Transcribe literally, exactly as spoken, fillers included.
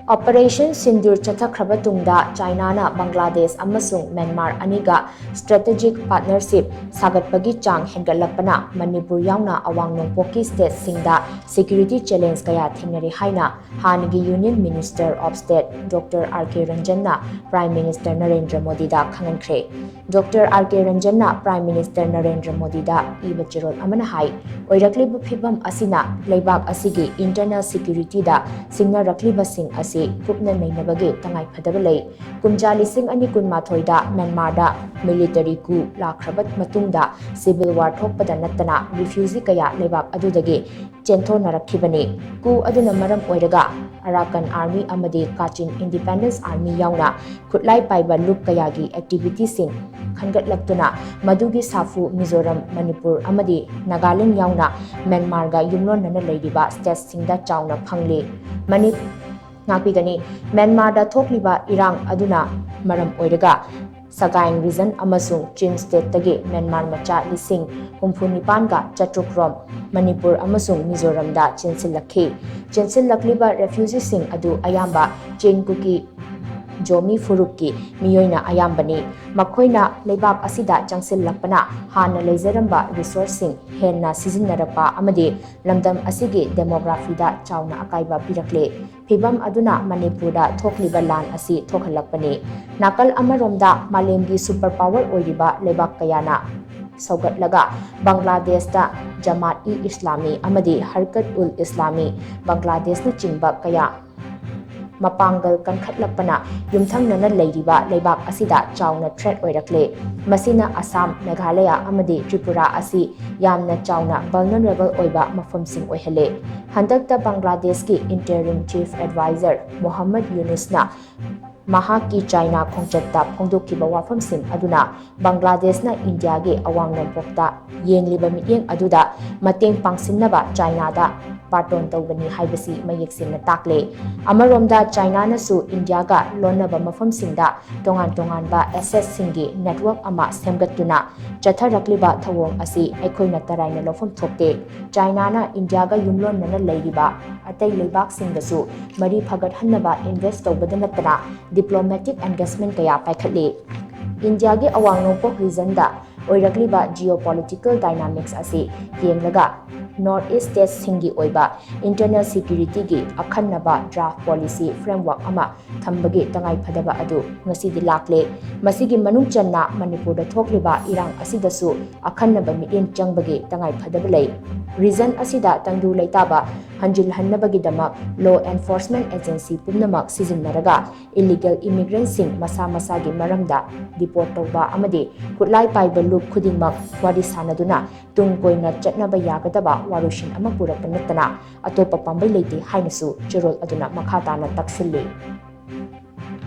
Operation Sindoor ꯆꯠꯊꯈ꯭ꯔꯕ ꯇꯨꯡꯗ ꯆꯥꯏꯅꯥꯅ ꯕꯪꯒ꯭ꯂꯥꯗꯦꯁ ꯑꯃꯁꯨꯡ Myanmar ꯑꯅꯤꯒ strategic partnership ꯁꯥꯒꯠꯄꯒꯤ ꯆꯥꯡ ꯍꯦꯟꯒꯠꯂꯛꯄꯅ ꯃꯅꯤꯄꯨꯔ ꯌꯥꯎꯅ ꯑꯋꯥꯡ ꯅꯣꯡꯄꯣꯛꯀꯤ stateꯁꯤꯡꯗ security challenge ꯀꯌꯥ ꯊꯦꯡꯅꯔꯤ ꯍꯥꯏꯅ ꯍꯥꯟꯅꯒꯤ Union Minister of State Doctor R K ꯔꯟꯖꯟꯅ Prime Minister ꯅꯔꯦꯟꯗ꯭ꯔ ꯃꯣꯗꯤꯗ ꯈꯪꯍꯟꯈ꯭ꯔꯦ꯫ ꯗꯣꯛꯇꯔ ꯑꯥꯔ ꯀꯦ ꯔꯟꯖꯟꯅ Prime Minister ꯅꯔꯦꯟꯗ꯭ꯔ ꯃꯣꯗꯤꯗ ꯏꯕ ꯆꯦꯔꯣꯜ ꯑꯃꯅ ꯍꯥꯏ, ꯑꯣꯏꯔꯛꯂꯤꯕ ꯐꯤꯚꯝ ꯑꯁꯤꯅ ꯂꯩꯕꯥꯛ ꯑꯁꯤꯒꯤ internal securityꯗ ꯁꯤꯡꯅꯔꯛꯂꯤꯕꯁꯤꯡ ꯑꯁꯤ ꯀꯨꯞꯅ ꯅꯩꯅꯕꯒꯤ ꯇꯉꯥꯏꯐꯗꯕ ꯂꯩ꯫ ꯀꯨꯝꯖꯥ ꯂꯤꯁꯤꯡ ꯑꯅꯤ ꯀꯨꯟꯃꯥꯊꯣꯏꯗ ꯃ꯭ꯌꯥꯟꯃꯥꯔꯗ military coup ꯂꯥꯛꯈ꯭ꯔꯕ ꯃꯇꯨꯡꯗ civil war ꯊꯣꯛꯄꯗ ꯅꯠꯇꯅ refugee ꯀꯌꯥ ꯂꯩꯕꯥꯛ ꯑꯗꯨꯗꯒꯤ ꯆꯦꯟꯊꯣꯛꯅꯔꯛꯈꯤꯕꯅꯤ꯫ Coup ꯑꯗꯨꯅ ꯃꯔꯝ ꯑꯣꯏꯔꯒ Arakan Army ꯑꯃꯗꯤ Kachin Independence Army ꯌꯥꯎꯅ ꯈꯨꯠꯂꯥꯏ ꯄꯥꯏꯕ ꯂꯨꯞ ꯀꯌꯥꯒꯤ activityꯁꯤꯡ ꯈꯟꯒꯠꯂꯛꯇꯨꯅ ꯃꯗꯨꯒꯤ ꯁꯥꯐꯨ ꯃꯤꯖꯣꯔꯝ, ꯃꯅꯤꯄꯨꯔ ꯑꯃꯗꯤ ꯅꯥꯒꯥꯂꯦꯟ ꯌꯥꯎꯅ ꯃ꯭ꯌꯥꯟꯃꯥꯔꯒ ꯌꯨꯝꯂꯣꯟꯅꯅ ꯂꯩꯔꯤꯕ stateꯁꯤꯡꯗ ꯆꯥꯎꯅ ꯐꯪꯂꯤ꯫ ꯃꯅꯤ-, ꯉꯥꯛꯄꯤꯒꯅꯤ꯫ ꯃ꯭ꯌꯥꯟꯃꯥꯔꯗ ꯊꯣꯛꯂꯤꯕ ꯏꯔꯥꯡ ꯑꯗꯨꯅ ꯃꯔꯝ ꯑꯣꯏꯔꯒ Sagaing region ꯑꯃꯁꯨꯡ Chin stateꯇꯒꯤ ꯃ꯭ꯌꯥꯟꯃꯥꯔ ꯃꯆꯥ ꯂꯤꯁꯤꯡ ꯍꯨꯝꯐꯨ ꯅꯤꯄꯥꯟꯒ ꯆꯥꯇ꯭ꯔꯨꯛ ꯔꯣꯝ ꯃꯅꯤꯄꯨꯔ ꯑꯃꯁꯨꯡ ꯃꯤꯖꯣꯔꯝꯗ ꯆꯦꯟꯁꯤꯜꯂꯛꯈꯤ꯫ ꯆꯦꯟꯁꯤꯜꯂꯛꯂꯤꯕ refugeeꯁꯤꯡ ꯑꯗꯨ ꯑꯌꯥꯝꯕ ꯆꯤꯡ ꯀꯨꯀꯤ ꯖꯣꯃꯤ ꯐꯨꯔꯨꯞꯀꯤ ꯃꯤꯑꯣꯏꯅ ꯑꯌꯥꯝꯕꯅꯤ꯫ ꯃꯈꯣꯏꯅ ꯂꯩꯕꯥꯛ ꯑꯁꯤꯗ ꯆꯪꯁꯤꯜꯂꯛꯄꯅ ꯍꯥꯟꯅ ꯂꯩꯖꯔꯝꯕ resourceꯁꯤꯡ ꯍꯦꯟꯅ ꯁꯤꯖꯤꯟꯅꯔꯛꯄ ꯑꯃꯗꯤ ꯂꯝꯗꯝ ꯑꯁꯤꯒꯤ demographyꯗ ꯆꯥꯎꯅ ꯑꯀꯥꯏꯕ ꯄꯤꯔꯛꯂꯦ꯫ ꯐꯤꯚꯝ ꯑꯗꯨꯅ ꯃꯅꯤꯄꯨꯔꯗ ꯊꯣꯛꯂꯤꯕ ꯂꯥꯟ ꯑꯁꯤ ꯊꯣꯛꯍꯜꯂꯛꯄꯅꯤ꯫ ꯅꯥꯀꯜ ꯑꯃꯔꯣꯝꯗ ꯃꯥꯂꯦꯝꯒꯤ super power ꯑꯣꯏꯔꯤꯕ ꯂꯩꯕꯥꯛ ꯀꯌꯥꯅ ꯁꯧꯒꯠꯂꯒ ꯕꯪꯒ꯭ꯂꯥꯗꯦꯁꯇ ꯖꯃꯥꯠ-ꯏ-ꯏꯁꯂꯥꯃꯤ ꯑꯃꯗꯤ ꯍꯔꯀꯠ-ꯎꯜ-ꯏꯁꯂꯥꯃꯤ ꯕꯪꯒ꯭ꯂꯥꯗꯦꯁꯅꯆꯤꯡꯕ ꯀꯌꯥ ꯃꯄꯥꯡꯒꯜ ꯀꯟꯈꯠꯂꯛꯄꯅ ꯌꯨꯝꯊꯪꯅꯅ ꯂꯩꯔꯤꯕ ꯂꯩꯕꯥꯛ ꯑꯁꯤꯗ ꯆꯥꯎꯅ threat ꯑꯣꯏꯔꯛꯂꯦ꯫ ꯃꯁꯤꯅ ꯑꯁꯥꯝ, ꯃꯦꯘꯥꯂꯌꯥ ꯑꯃꯗꯤ ꯇ꯭ꯔꯤꯄꯨꯔꯥ ꯑꯁꯤ ꯌꯥꯝꯅ ꯆꯥꯎꯅ vulnerable ꯑꯣꯏꯕ ꯃꯐꯝꯁꯤꯡ ꯑꯣꯏꯍꯜꯂꯦ꯫ ꯍꯟꯗꯛꯇ ꯕꯪꯒ꯭ꯂꯥꯗꯦꯁꯀꯤ Interim Chief Adviser ꯃꯣꯍꯝꯃꯗ ꯌꯨꯅꯨꯁꯅ ꯃꯍꯥꯛꯀꯤ ꯆꯥꯏꯅꯥ ꯈꯣꯡꯆꯠꯇ ꯐꯣꯡꯗꯣꯛꯈꯤꯕ ꯋꯥꯐꯝꯁꯤꯡ ꯑꯗꯨꯅ ꯕꯪꯒ꯭ꯂꯥꯗꯦꯁꯅ ꯏꯟꯗꯤꯌꯥꯒꯤ ꯑꯋꯥꯡ ꯅꯣꯡꯄꯣꯛꯇ ꯌꯦꯡꯂꯤꯕ ꯃꯤꯠꯌꯦꯡ ꯑꯗꯨꯗ ꯃꯇꯦꯡ ꯄꯥꯡꯁꯤꯟꯅꯕ ꯆꯥꯏꯅꯥꯗ ꯄꯥꯔꯇꯣꯟ ꯇꯧꯕꯅꯤ ꯍꯥꯏꯕꯁꯤ ꯃꯌꯦꯛ ꯁꯦꯡꯅ ꯇꯥꯛꯂꯦ꯫ ꯑꯃꯔꯣꯝꯗ ꯆꯥꯏꯅꯥꯅꯁꯨ ꯏꯟꯗꯤꯌꯥꯒ ꯂꯣꯟꯅꯕ ꯃꯐꯝꯁꯤꯡꯗ ꯇꯣꯉꯥꯟ ꯇꯣꯉꯥꯟꯕ ꯑꯦꯁꯦꯠꯁꯤꯡꯒꯤ ꯅꯦꯠꯋꯥꯔꯛ ꯑꯃ ꯁꯦꯝꯒꯠꯇꯨꯅ ꯆꯠꯊꯔꯛꯂꯤꯕ ꯊꯧꯑꯣꯡ ꯑꯁꯤ ꯑꯩꯈꯣꯏꯅ ꯇꯔꯥꯏꯅ ꯂꯧꯐꯝ ꯊꯣꯛꯇꯦ꯫ ꯆꯥꯏꯅꯥꯅ ꯏꯟꯗꯤꯌꯥꯒ ꯌꯨꯝꯂꯣꯟꯅꯅ ꯂꯩꯔꯤꯕ ꯑꯇꯩ ꯂꯩꯕꯥꯛꯁꯤꯡꯗꯁꯨ ꯃꯔꯤ ꯐꯒꯠꯍꯟꯅꯕ ꯏꯟꯚꯦꯁ ꯇꯧꯕꯗ ꯅꯠꯇꯅ ꯗꯤꯄ꯭ꯂꯣꯃꯦꯇꯤꯛ ꯑꯦꯡꯒꯦꯖꯃꯦꯟ ꯀꯌꯥ ꯄꯥꯏꯈꯠꯂꯤ꯫ ꯏꯟꯗꯤꯌꯥꯒꯤ ꯑꯋꯥꯡ ꯅꯣꯡꯄꯣꯛ ꯔꯤꯖꯟꯗ ꯑꯣꯏꯔꯛꯂꯤꯕ ꯖꯤꯑꯣꯄꯣꯂꯤꯇꯤꯀꯦꯜ ꯗꯥꯏꯅꯥꯃꯤꯛꯁ ꯑꯁꯤ ꯌꯦꯡꯂꯒ ꯅꯣꯔꯠ ꯏꯁ ꯁ꯭ꯇꯦꯠꯁꯤꯡꯒꯤ ꯑꯣꯏꯕ ꯏꯟꯇꯔꯅꯦꯜ ꯁꯦꯀ꯭ꯌꯨꯔꯤꯇꯤꯒꯤ ꯑꯈꯟꯅꯕ ꯗ꯭ꯔꯥꯐ ꯄꯣꯂꯤꯁꯤ ꯐ꯭ꯔꯦꯝꯋꯥꯔꯛ ꯑꯃ ꯊꯝꯕꯒꯤ ꯇꯉꯥꯏꯐꯗꯕ ꯑꯗꯨ ꯉꯁꯤꯗꯤ ꯂꯥꯛꯂꯦ꯫ ꯃꯁꯤꯒꯤ ꯃꯅꯨꯡ ꯆꯟꯅ ꯃꯅꯤꯄꯨꯔꯗ ꯊꯣꯛꯂꯤꯕ ꯏꯔꯥꯡ ꯑꯁꯤꯗꯁꯨ ꯑꯈꯟꯅꯕ ꯃꯤꯠꯌꯦꯡ ꯆꯪꯕꯒꯤ ꯇꯉꯥꯏꯐꯗꯕ ꯂꯩ꯫ ꯔꯤꯖꯟ ꯑꯁꯤꯗ ꯇꯪꯗꯨ ꯂꯩꯇꯥꯕ ꯍꯟꯖꯤꯜꯍꯟꯅꯕꯒꯤꯗꯃꯛ ꯂꯣ ꯑꯦꯟꯐꯣꯔꯁꯃꯦꯟ ꯑꯦꯖꯦꯟꯁꯤ ꯄꯨꯝꯅꯃꯛ ꯁꯤꯖꯤꯟꯅꯔꯒ ꯏꯂꯤꯒꯦꯜ ꯏꯃꯤꯒ꯭ꯔꯦꯟꯠꯁꯤꯡ ꯃꯁꯥ ꯃꯁꯥꯒꯤ ꯃꯔꯝꯗ ꯗꯤꯄꯣꯔꯠ ꯇꯧꯕ ꯑꯃꯗꯤ ꯈꯨꯠꯂꯥꯏ ꯄꯥꯏꯕ ꯂꯨꯞ ꯈꯨꯗꯤꯡꯃꯛ ꯋꯥꯔꯤ ꯁꯥꯅꯗꯨꯅ ꯇꯨꯡ ꯀꯣꯏꯅ ꯆꯠꯅꯕ ꯌꯥꯒꯗꯕ ꯋꯥꯔꯣꯏꯁꯤꯟ ꯑꯃ ꯄꯨꯔꯛꯄ ꯅꯠꯇꯅ ꯑꯇꯣꯞꯄ ꯄꯥꯝꯕꯩ ꯂꯩꯇꯦ ꯍꯥꯏꯅꯁꯨ ꯆꯦꯔꯣꯜ ꯑꯗꯨꯅ ꯃꯈꯥ ꯇꯥꯅ ꯇꯛꯁꯤꯜꯂꯤ꯫